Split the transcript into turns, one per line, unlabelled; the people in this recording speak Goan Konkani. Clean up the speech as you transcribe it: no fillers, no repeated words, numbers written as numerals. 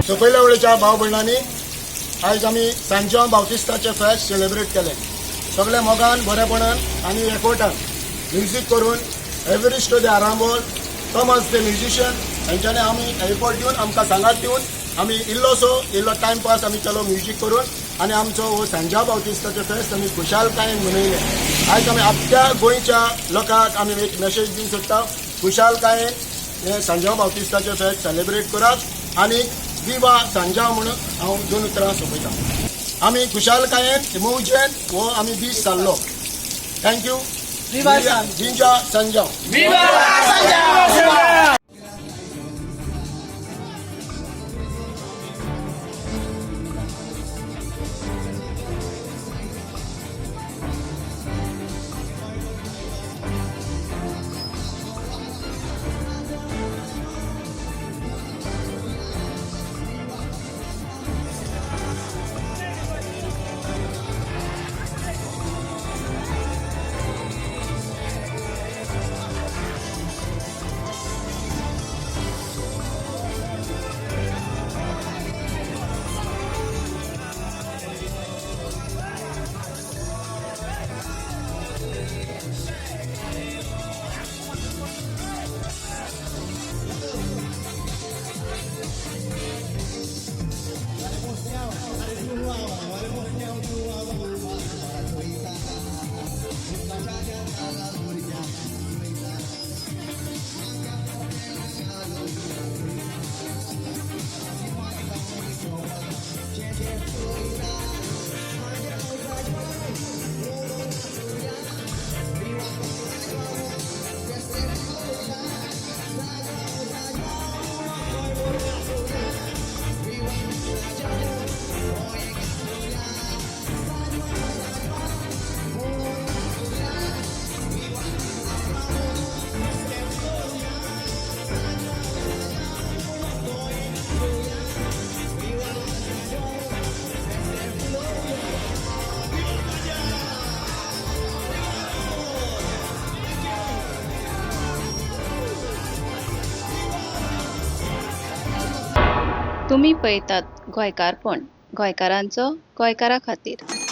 सकयल्या वेळेच्या भाव भयणांनी आयज आमी सांज्यांव बाउतिस्ताचें फेस्त सेलिब्रेट केलें. सगळे मोगान, बरेपणान आनी एकवटान म्युजीक करून एवरिस्टो दे आरांबोल, थॉमस the musician हेंच्यांनी आमी एफर्ट दिवन, आमकां सांगात दिवन आमी इल्लोसो इल्लो टायमपास आमी केलो म्युजीक करून आनी आमचो हो सांज्यांव बाउतिस्ताचें फेस्त आमी खुशालकायेन मनयलें. आयज आमी आख्ख्या गोंयच्या लोकांक आमी एक मेसेज दिवंक सोदता, खुशालकायेन हें सांज्यांव बाउतिस्ताचें फेस्त सेलिब्रेट करात आनी विवा सांज्यांव म्हणून हांव दोन उतरां सोंपयतां. आमी खुशालकायेन मौजेन हो आमी दीस सारलो. Thank you. जिंजा सांज्यांव.
तुमी पळयतात गोंयकारपण, गोंयकारांचो गोंयकारा खातीर.